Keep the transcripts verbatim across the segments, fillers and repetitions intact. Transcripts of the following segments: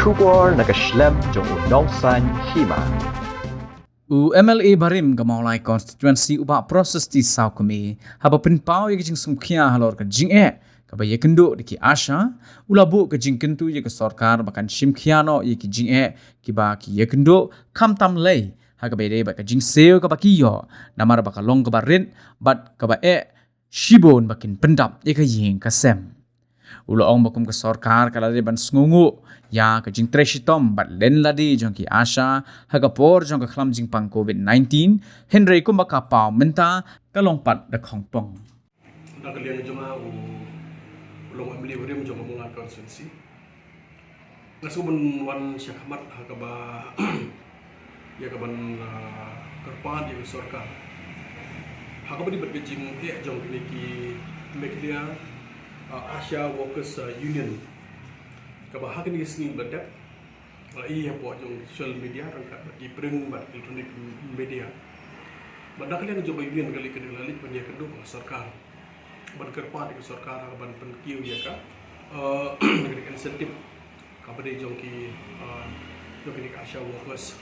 Khubor na ka shlem jong u Nongsaiñ Hima. U M L A barim ka Mawlai Constituency u Bah Prasasti Sawkmie, haba pynpaw ïa ka jingsngewkhia halor ka jingeh kaba ïakynduh da ki ASHA, u la buh ka jingkyntu ïa ka sorkar ba kan shim khia noh ïa ki jingeh kiba ki ïakynduh, khamtam lei ha kaba ïadei bad ka jingsiew kaba ki ïoh, namar ba ka long kaba rit bad kaba eh shibun ba kin pyndap ïa ka ïing ka sem. U la ong ba kum ka sorkar ka la dei ban sngewnguh ïa ka jingtrei shitom bad lynti lade jong ki ASHA ha ka por jong ka khlam jingpang COVID nineteen, hynrei kumba ka paw mynta ka long pat da khongpong. Na ka liang jong nga u, u long M L A barim jong ka Mawlai Constituency. Nga shu ban wan sha khmat ha kaba ïa kaban, ah, kyrpad ïa ka sorkar ha kaba ïadei bad ka jingeh jong kine ki Meghalaya, ah, ASHA Workers, ah, Union, kaba ha kine ki sngi ba la dep, la i hapoh jong social media ryngkat bad ki print bad electronic media. Bad na ka liang jong ka union ka leit ka dei la leit ban ïakynduh bad ka sorkar ban kyrpad ïa ka sorkar ban pynkiew ïa ka, eh, incentive kaba dei jong ki, eh, jong kine ki ASHA workers.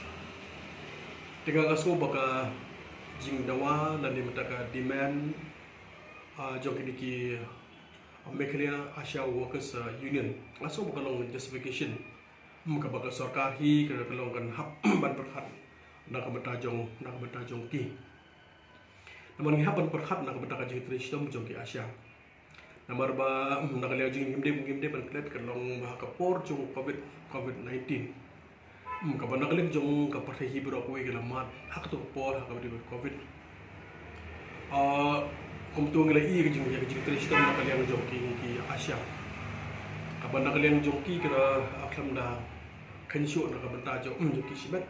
Te nga sngew ba ka jingdawa lane mynta ka demand, eh, jong kine ki, eh, Meghalaya ASHA Workers, eh, Union, nga sngew ba ka long justification. Hmm, kaba ka sorkar hi ka long kan hap ban pyrkhat na ka bynta jong, na ka bynta jong ki. Namar ngi hap ban pyrkhat na ka bynta ka jingtrei shitom jong ki ASHA. Namar ba, hmm, na ka liang jong ngi ngim dei, ngim dei ban klet ka long ba ha ka por jong COVID, COVID nineteen. Hmm, kaba na ka liang jong ka pyrthei hi baroh kawei ka la mad ha kato ka por ha kaba dei bad COVID. Ah, kumto ngi la i ka jing, ka jingtrei shitom na ka liang jong kine ki ASHA. Kaba na ka liang jong ki ka la, ah, khlem da kheiñ shuh na ka bynta jong, hmm, jong ki shimet.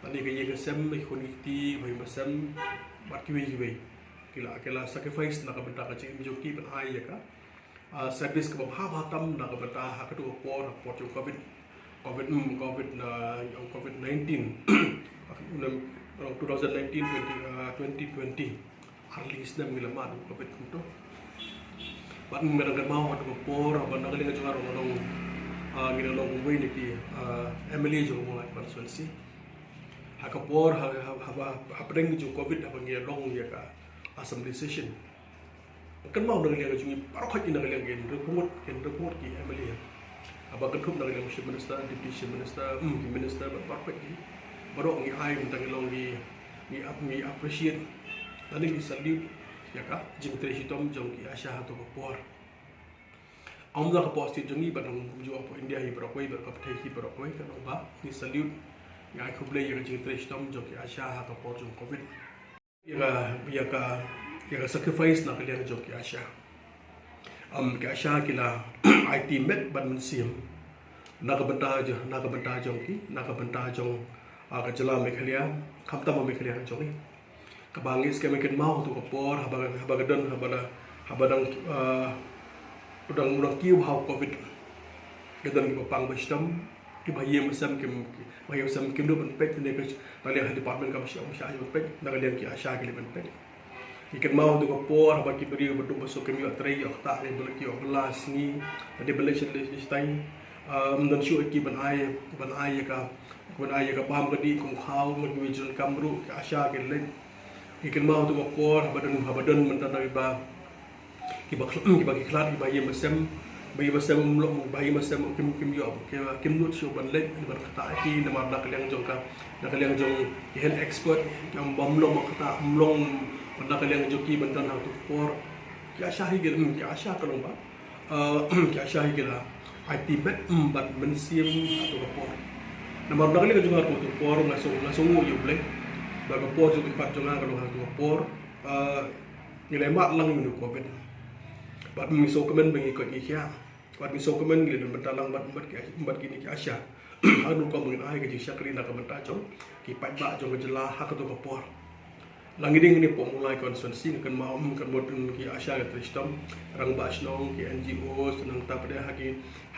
Lane ka ïing ka sem, ki khun ki kti, ba ïing ba sem, bad kiwei kiwei. Ki la, ki la sacrifice na ka bynta ka jingim jong ki ban ai ïa ka, ah, service kaba bha bha tam na ka bynta ha kato ka por, ha ka por jong COVID. COVID, hmm, COVID, ah, COVID nineteen. Two thousand nineteen, twenty, ah, twenty twenty. Ar tylli ki snem ngi la mad u COVID kumto. Bad ngi dang kynmaw ha kato ka por, bad na ka liang jong nga ruh nga long, ah, ngi la long uwei na ki, ah, M L A jong ka Mawlai constituency. Ha ka por, ha, ha, ha, ha, hapdeng jong COVID, haba ngi la long ïa ka assembly session. Kynmaw na ka liang jong ngi baroh khoit, na ka liang ki hynriewphew ngut, ki hynriewphew ngut ki M L A. Haba kynthup na ka liang Chief Minister, Deputy Chief Minister, hmm, ki Minister, bad baroh khoit ki. Baroh ngi ai, mynta ngi long ngi, ngi ap-, ngi appreciate lane ngi salute ïa ka jingtrei shitom jong ki ASHA ha kato ka por. Ym tang hapoh state jong ngi, bad kumjuh hapoh India hi baroh kawei, bad ka pyrthei hi baroh kawei, ka long ba ngi salute, ngi ai khublei ïa ka jingtrei shitom jong ki ASHA ha ka por jong COVID. Ïa ka, ïa ka, ïa ka sacrifice na ka liang jong ki ASHA. Um, ki ASHA ki la aiti met bad mynsiem na ka bynta jong, na ka bynta jong ki, na ka bynta jong, ah, ka jylla Meghalaya, khamtam ha Meghalaya jong ngi. Kaba ngi skhem, ngi kynmaw ha kato ka por, haba, haba ka don, haba la, haba dang, ah, dang, dang kiew ha u COVID. Ka don kiba pang ba shitom, kiba ïeng ba sem kim, kiba ïeng ba sem kim dup ban peit, ne ka, na ka liang department kaba shah, shah ban peit, na ka liang ki ASHA ki leit ban peit. Ngi kynmaw ha kato ka por, haba ki briew ba duk ba suk kim ïoh trei, ïoh ktah, ne ba la ki ïoh bylla sngi, ne ba leit sha, leit shatai. Ah, ym don shuh ki ban ai, ban ai ïa ka, ban ai ïa ka bam ka dih kum u khaw, bad kiwei ki jingdonkam ruh, ki ASHA ki leit. Ngi kynmaw ha kato ka por, haba don, haba don mynta na kiba, kiba khl-, kiba ki khlad, kiba ïeng ba sem, ba ïeng ba sem, um, long, ba ïeng ba sem, kim, kim ïoh, kim, kim nud shuh ban leit, ban ktah ïa ki, namar na ka liang jong ka, na ka liang jong ki health expert, ki ym, bym long ba ktah, ym long, na ka liang jong ki ban don ha kato ka por. Ki ASHA hi ki, hmm, ki ASHA ka long ba, ah, ki ASHA hi ki la aiti met, hmm, bad mynsiem ha kato ka por. Namar na ka liang jong nga ha kato ka por, nga sngew, nga sngewnguh ïa U Blei ba ka por jong ki khlad jong nga ka long ha kato ka por, ah, ngi la mad lang ïa une u COVID. Bad ngi sngewkmen ba ngi koit ngi khiah. Bad ngi sngewkmen ngi la don bynta lang bad, bad ki, bad kine ki ASHA. Ha ka rukom ba ngin ai ka jingshakri na ka bynta jong ki paidbah jong ka jylla ha kato ka por. La ngi dei ngi hapoh Mawlai constituency, ngi kynmaw, hmm, kynmaw, hmm, ki ASHA ki trei shitom, rangbah shnong, ki NGOs, nangta pat de ha ki,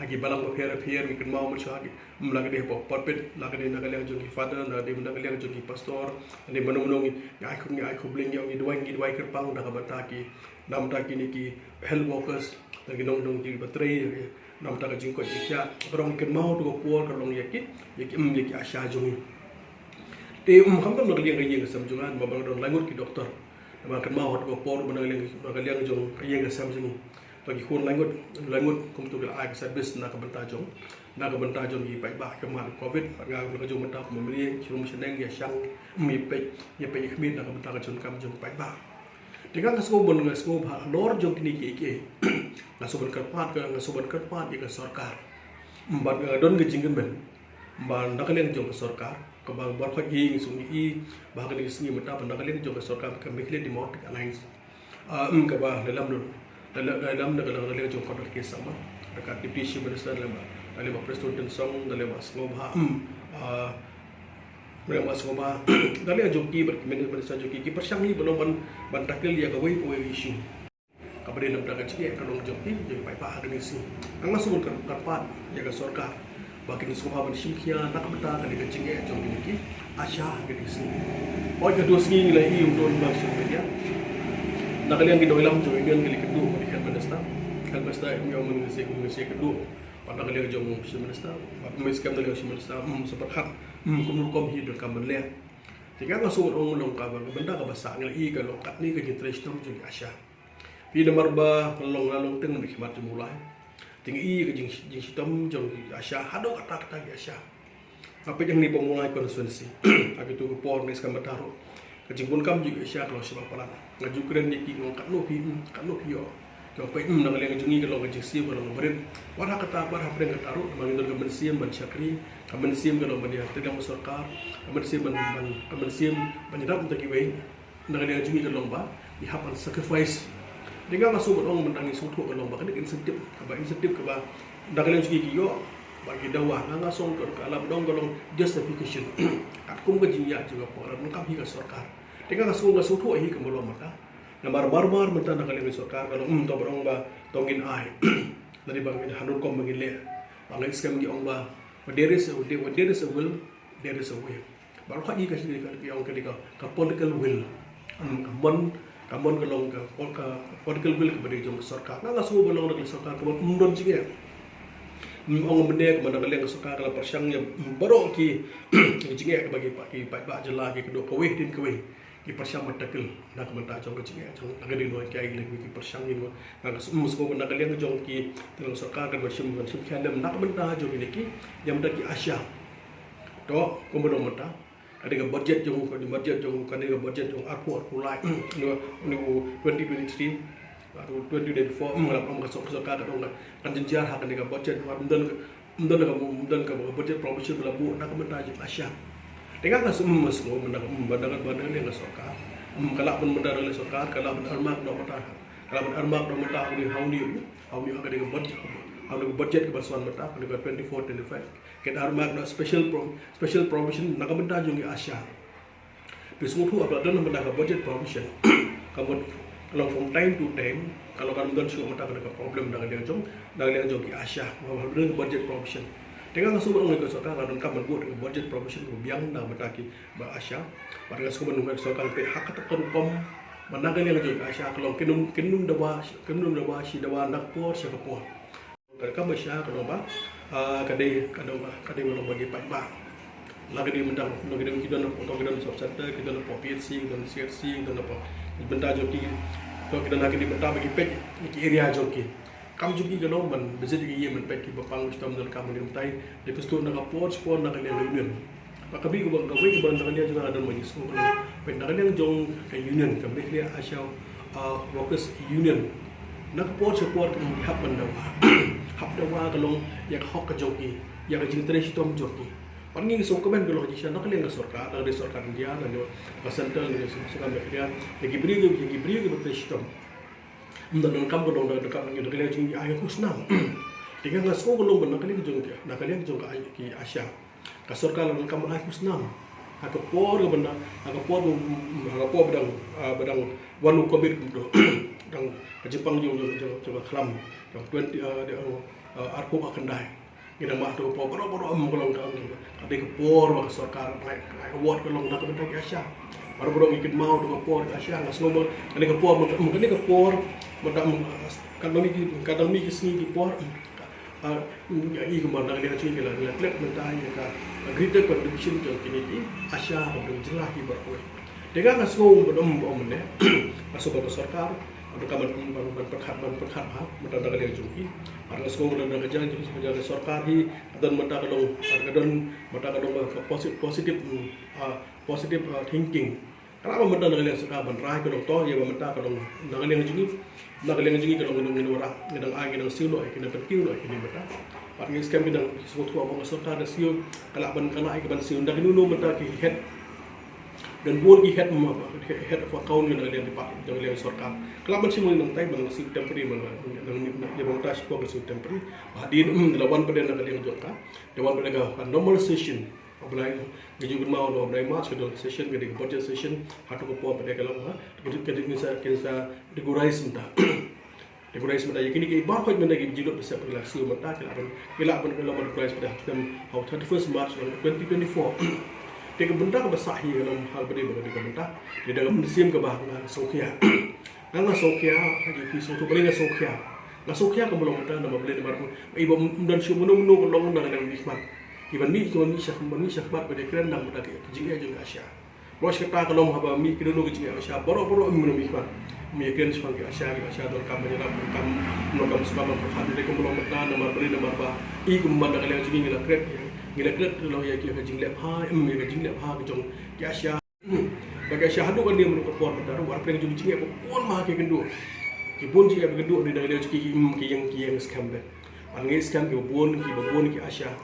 ha ki balang bapher bapher, ngi kynmaw mynshuwa ha ki, hmm, la ka dei hapoh pulpit, la ka dei na ka liang jong ki father, la ka dei na ka liang jong ki pastor, la ka dei mano mano, ngi, ngi ai khublei, ngi, ngi duwai, ngi duwai kyrpang na ka bynta ki, na ka bynta kine ki health workers, na ki nongdon kiba trei, Namar ka jingkoit jingkhiah, ka long kynmaw to ka por ka long ïa ki, ïa ki, mm, ïa ki ASHA jong ngi. Te, mm, khamtam na ka liang ka ïing ka sem jong nga, namar ba nga don laingut ki doktor. Namar kynmaw to ka por ba na ka liang, na ka liang jong ka ïing ka sem jong ngi. To ki khun laingut, laingut kum to ki la ai ka service na ka bynta jong, na ka bynta jong ki paidbah ki mat covid, nga na ka jong mynta kum u mane, ki rum shaneng ïa shang, mm, ïa peit, ïa peit ïa khmih na ka bynta ka jong kam jong paidbah. Te nga nga sngew ban, nga sngew ba halor jong kine kiei kiei. Nga sngew ban kyrpad ka, nga sngew ban kyrpad ïa ka sorkar. Bad nga don ka jingkyrmen ba na ka liang jong ka sorkar, kaba baroh hi ngi sngew i ba ha kane ka sngi mynta ba na ka liang jong ka sorkar ka Meghalaya Democratic Alliance, ah, mm, kaba lehlam dun, lehlam, lehlam na ka liang jong ka Conrad K Sangma, da ka Deputy Chief Minister, da lehlam, da lehlam Prestone Tynsong, da lehlam Sangma, mm, ah, Mrema Sangma, da lehlam jong ki bad ki minister jong ki, ki pyrshang hi ba long ban, ban tackle ïa kawei kawei issue. Kaba dei namar ka jingeh ka long jong ki, jong ki paidbah ha kane ka sngi. Nga sngew ban kyrpad ïa ka sorkar ba kin sngewbha ban shim khia na ka bynta kane ka jingeh jong kine ki ASHA ha kane ka sngi. Hooid, katto ka sngi ngi la i ym don ba shim media. Na ka liang ki nongïalam jong union ki la kynduh bad ki health minister. Health minister ym ïoh ban ngeit, ngeit kynduh. Bad na ka liang jong chief minister, bad ym skhem na ka liang chief minister, ym sa pyrkhat, ym kumno rukom hi donkam ban leh. Te nga nga sngew ban ong long kaba, ka bynta kaba sah nga i ka long katne ka jingtrei shitom jong ki ASHA. Phi, namar ba nga long, nga long teng na khmat jong u Blei. Te nga i ka jing, jingshitom jong ki ASHA, haduh katta katta ki ASHA. Nga peit hangne Pamulai constituency. Ha kito ki por ne skhem mynta ruh, ka jingbun kam jong ki ASHA ka long shibun palat. Nga ju kren ïa ki, nga ong katno phi, mm, katno phi ïoh. Nga peit, mm, na ka liang jong ngi ka long ka jingsiew ka long barit. Wat ha kata, wat ha pdeng kata ruh, namar ngi don ka mynsiem ban shakri, ka mynsiem ka long ban ïa tyrkhong sorkar, ka mynsiem ban, ban, ka mynsiem ban ïarap ïa kiwei. Na ka liang jong ngi ka long ba ngi hap ban sacrifice. Te nga nga sngew ban ong mynta ngi sngewthuh ka long ba kane ka incentive, kaba incentive kaba na ka liang jong ngi ki ïoh ba ki dawa, nga nga sngew ka, ka la ba dang ka long justification. Katkum ka jingïaid jong ka por, ban kam hi ka sorkar. Te nga nga sngew, nga sngewthuh hi ka mut long mynta. Namar mar mar mynta na ka liang ka sorkar ka long, mm, to ba ong ba to ngin ai. Lane ba ngin, ha rukom ba ngin leh. Ba ngi skhem ngi ong ba, where there is a, where there is a will, there is a way. Baroh hi ka, ka, ka ong ka dei ka, ka political will. Ym, ka mon, ka mon ka long ka, ka political will kaba dei jong ka sorkar. Nga nga sngew ba long da ka sorkar ka mon, ym don jingeh. Ym ong mynne ka mon na ka liang ka sorkar ka la pyrshang ïa, ym, baroh ki, ki jingeh kaba ki pa, ki paidbah jylla ki kynduh kawei hadien kawei. Ki pyrshang ban tackle na ka bynta jong ka jingeh jong, na ka dei nonghikai ki leh ki pyrshang ïa ngi. Nga sngew, ym sngew ba na ka liang jong ki, ka sorkar ka ban shim, ban shim khia lem na ka bynta jong kine ki, ïa mynta ki ASHA. To, kumba long mynta, ka dei ka budget jong, ka dei budget jong, ka dei ka budget jong arphew, arphew lai, ne, ne twenty twenty-three, arphew twenty twenty-four, ym, nga la ong ka sor-, sorkar ka dei kan jynjar ha kane ka budget, wat ym don ka, ym don ka, ym don ka budget provision ba la buh na ka bynta jong ASHA. Te nga nga sngew, ym sngew, mynta ka, ym, mynta ka, mynta ka liang ka sorkar. Ym, ka lah ban mynta ka liang sorkar, ka lah ban earmark noh mynta. Ka lah ban earmark noh mynta, ha une, ha une, ha une, ha kane ka budget, ha une ka budget kaba shu wan mynta, ha une ka twenty-four twenty-five. Kin earmark noh special pro-, special provision na ka bynta jong ki ASHA. Phi sngewthuh haba la don na ka bynta ka budget provision. Ka mut, ka long from time to time, ka long kan don shuh mynta ka problem na ka liang jong, na ka liang jong ki ASHA. Haba la don ka budget provision. Te nga nga sngew ban ong ïa ka sorkar, la donkam ban buh ka budget provision kaba biang na ka bynta ki ba ASHA. Bad nga sngew ban ong ïa ka sorkar peit ha kata ka rukom ba na ka liang jong ki ASHA ka long kin ym, kin ym dawa, kin ym dawa shi dawa na ka por sha ka por. Ka kam ASHA ka long ba, ah, ka dei, ka dei ba, ka dei ba long ba ki paidbah. La ka dei mynta, la ka dei ki don hapoh, ki don sub center, ki don hapoh PHC, ki don CHC, ki don hapoh bynta jong ki, to ki don ha kine bynta ba ki peit ki area jong ki. Kam jong ki ka long ban visit ki ïing ban peit kiba pang, shitom, donkam ban ïa mynta. Dei phi sngewthuh na ka por sha ka por na ka liang union. Ba ka bri kaba, kawei kaba na ka liang jong nga don ba ngi sngewthuh ka long, peit na ka liang jong ka union, ka Meghalaya ASHA, ah, Workers Union. Na ka por sha ka por ki hap ban dawa. Hap dawa ka long ïa ka hok ka jong ki, ïa ka jingtrei shitom jong ki. Bad ngi sngewkmen ka long ka jingshisha na ka liang ka sorkar, na ka liang sorkar India, na ka liang ka central, na ka liang sorkar Meghalaya, ïa ki briew, ïa ki briew kiba trei shitom. Ym da donkam ka long, da donkam ngi, da ka liang jong ngi ai khusnam. Te nga nga sngew ka long ba na ka liang jong ki, na ka liang jong ka ai, ki ASHA, ka sorkar la donkam ban ai khusnam. Ha ka por kaba na, ha ka por ba, ha ka por ba dang, ah, ba dang wan u covid kumto. Dang ka jingpang jong, jong, jong, jong ka khlam. Jong twenty, ah, de, ah, ah, arphew khyndai. Ngi dang mad ha ka por baroh baroh, ym, ka long ka, ka dei ka por ba ka sorkar ka ai, ka ai award ka long na ka bynta ki ASHA. Baroh baroh ngi kynmaw ha ka por ki ASHA, nga sngew ba kane ka por, ym, kane ka por, mynta, ym, ka dang mih ki, ka dang mih ki sngi ki por, ym, ka, Ah, i kumba na ka liang jong ngi ki la, ki la klet mynta ïa ka greater contribution jong kine ki ASHA ha ka jylla hi baroh kawei. Te nga nga sngew ban ong, ban ong mynne, nga sngew ba ka sorkar ka donkam ban, ban, ban pyrkhat, ban pyrkhat bha mynta na ka liang jong ki. Bad nga sngew mynta na ka jylla jong ngi, ka sorkar hi ka don mynta ka long, ka don mynta ka long ka posi-, positive, mm, ah, positive, ah, thinking. Ka lah ba mynta na ka liang sorkar ban rai ka long, to ïa ba mynta ka long na ka liang jong ngi, na ka liang jong ngi ka long, ngi dang, ngi dang wanrah, ngi dang ai, ngi dang siew noh ïa kine, pynkiew noh ïa kine mynta. Bad ngi skhem, ngi dang sngewthuh ba ka sorkar ka siew, ka lah ban, ka lah ïa ka ban siew. Nda kino kino mynta ki head, don bun ki head, mm, head of account na ka liang depart-, na ka liang sorkar. Ka lah ban siew, ngi dang tai ban siew temporary, ban, ban, ban, ïa ba mynta shi kwah ka siew temporary. Hadien, mm, la wan pat de na ka liang jong ka, la wan pat de ka, ka normal session. Haba la, ngi ju kynmaw, haba la March ka don session, ka dei ka budget session, hato ka por pat de ka long, ha. Ka dei, ka dei, ngin sa, ngin sa regularize mynta. Regularize mynta ïa kine ki baroh mynta ki jinglut ba sep, ki la siew mynta, ki lah ban, ki lah ban, ki lah ban regularize mynta ha thirty-first March twenty twenty-four. Te ka bynta kaba sah hi ka long, ha kaba dei, ba ka dei ka bynta, dei da ka mynsiem kaba nga sngewkhia. Nga nga sngewkhia, ha ki, ki sngewthuh, balei nga sngewkhia. Nga sngewkhia ka mlong mynta namar balei, namar ba i ba ym don shuh mano mano ka long na ka liang mihkhmat. Ki ban mih, ki ban mih sha, ban mih sha khmat ba dei kren nang mynta ki, ki jingeh jong ki ASHA. Baroh shi katta ka long haba mih kino kino ki jingeh ASHA, baroh baroh ym mano mihkhmat. Ym ïa kren shaphang ki ASHA, ki ASHA donkam ban ïarap, donkam, donkam sngewbha ban pyrkhat, dei ka mlong mynta namar balei, namar ba i kumba na ka liang jong ngi, ngi la klet, ngi la klet ka long ïa ki, ka jingleh bha, ym ïa ka jingleh bha ka jong ki ASHA. Ba ka ASHA haduh kane mynta ka por mynta ruh, wat pyrshang jong jingeh ba bun ma ki kynduh. Ki bun jingeh ba kynduh ni dang leh ki, ki, ki ïeng, ki ïeng skhem beit. Bad ngi skhem ki ba bun, ki ba bun ki ASHA.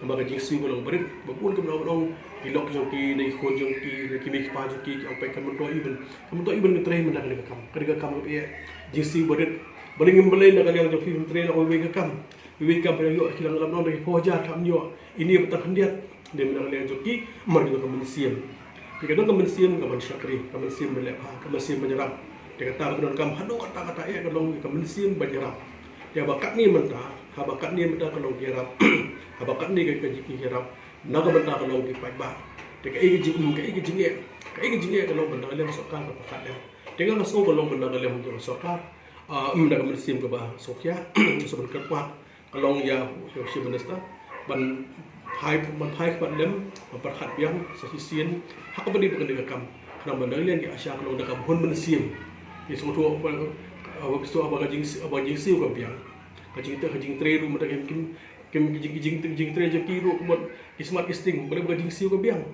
Namar ka jingsiew ka long barit, ba bun ki ba long ki lok jong ki, ne ki khun jong ki, ne ki mei ki pa jong ki, ki ong peit kan myntoi ban, kan myntoi ban trei mynta kane ka kam. Kane ka kam ka ba ïa jingsiew barit. Balei ngim, balei na ka liang jong ki trei na kawei ka kam. Kawei ka kam pynïoh ki lang lam nong da ki phew hajar, kam ïoh. Ine ba tang khyndiat. Dei mynta ka liang jong ki, mar ki don ka mynsiem. Te ka don ka mynsiem ka ban shakri, ka mynsiem ban leh bha, ka mynsiem ban ïarap. Te kata ka donkam haduh katta katta eh ka long ka mynsiem ban ïarap. Te haba katne mynta, haba katne mynta ka long ki ïarap. Haba katne ka, ka jingïarap. Na ka bynta ka long ki paidbah. Te kaei ka jing, kaei ka jingeh, kaei ka jingeh ka long mynta ka liang sorkar ka pyrkhat lem. Te nga nga sngew ka long mynta ka liang jong sorkar. Ah, mynta ka mynsiem kaba sngewkhia, sa ban kyrpad. Ka long ïa, ïa u Chief Minister ban phai, ban phai khmat lem, ban pyrkhat biang sa shisien ha kaba dei ba kane ka kam. Khnang ba na ka liang ki ASHA ka long da ka bun mynsiem. Ki sngewthuh ba, ba, ba ka jing, ba ka jingsiew ka biang. Ka jingtrei, ka jingtrei ruh mynta kim, kim, kim, ki jing, ki jing, ki jingtrei jong ki ruh kumno ki smat ki sting, balei ba ka jingsiew ka biang.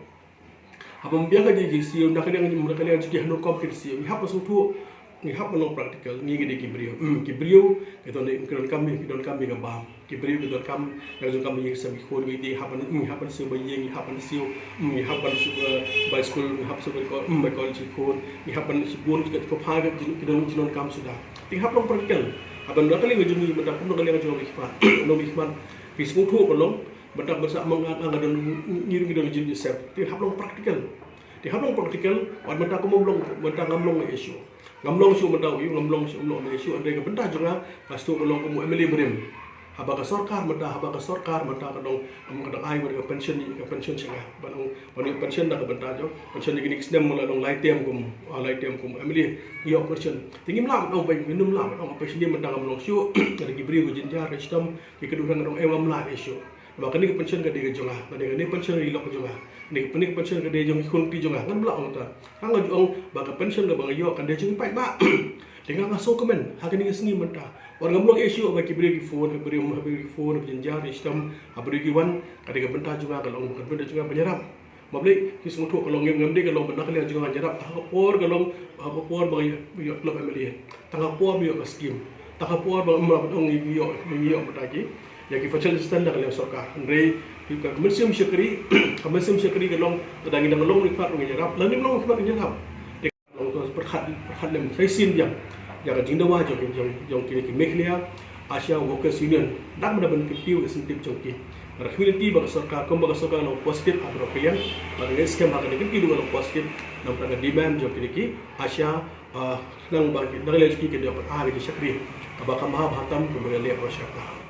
Haba ym biang ka jingsiew, na ka liang, na ka liang jong ki hano kum kin siew. Ngi hap ban sngewthuh, ngi hap ban long practical, ngi ki dei ki briew. Hmm, ki briew ki don, ki donkam, ki donkam ïa ka bam. Ki briew ki donkam ïa ka jingkam ïing sem ki khun, ngi dei hap ban, ngi hap ban siew ba ïing, ngi hap ban siew, hmm, ngi hap ban siew ba, ba skul, ngi hap siew ba ko-, hmm, ba college ki khun, ngi hap ban siew bun ki, ki pha ki jin-, ki don, ki donkam suda. Te ngi hap long practical. Haba na ka liang jong ngi mynta kum na ka liang jong ngi ki pa, ngi ki pa, ki sngewthuh ka long, Mynta ba sa mang nga, nga don, ngi, ngi don jin josep. Te hap long practical. Te hap long practical, wat mynta kum ngam long, mynta ngam long issue. Ngam long issue mynta u, ngam long issue, ngam long issue. Hynrei ka bynta jong nga, nga sngewthuh ka long kum u MLA barim. Haba ka sorkar mynta, haba ka sorkar mynta ka long, ka dang ai ka pension, ka pension sha nga. Ban ong, ban ong pension da ka bynta jong, pension ïa kine ki snem, mala long lai term kum, ah, lai term kum MLA. Ïoh pension. Te ngim lah ban ong, ngim lah ban ong pension mynta ngam long issue. Ka dei ki briew ka jynjar, ka shitom, ki kynduh rang ka dong, eh, ngam lah issue. Namar kane ka pension ka dei ka jong nga, kane, kane ka pension ka dei ka lok ka jong nga. Kane, kane ka pension ka dei jong ki khun ki jong nga. Ngan ym lah ong ta. Nga nga ju ong ba ka pension kaba nga ïoh kan dei jong ki paidbah. Te nga nga sngewkmen ha kane ka sngi mynta. Wat ngam long issue ba ki briew ki phone, ki briew, ki briew ki phone, ki jynjar, ki shitom, ki briew ki wan, ka dei ka bynta jong nga ka long, ka bynta jong nga ban ïarap. Balei, ki sngewthuh ka long ngim, ngim dei ka long ba na ka liang jong nga ïarap. Ha ka por ka long, ha ka por ba nga ïoh, ïoh tlot MLA. Tang ha por ba ïoh ka scheme. Tang ha por ba, ba, ba ngi ïoh, ngi ïoh mynta ki, ïa ki financial assistance na ka liang sorkar. Hynrei ka mynsiem shakri, ka mynsiem shakri ka long, lada ngi dang long ri khmat ngi ïarap, lada ngim long ri khmat ngi ïarap. Te ka long ka pyrkhat, pyrkhat lem sa shisien biang ïa ka jingdawa jong, jong, jong kine ki Meghalaya ASHA Workers Union. Dang ban da ban kyntiew ïa ka sngewtip jong ki. Ka community ba ka sorkar, kumba ka sorkar ka long positive ha baroh ki liang. Bad ngi skhem ha kane ka kyntiew ka long positive namar ka demand jong kine ki ASHA, ah, khnang ba ki, na ka liang jong ki kin ïoh ban ai ka jingshakri kaba kham bha, bha tam kumba ngi leh baroh shi katta.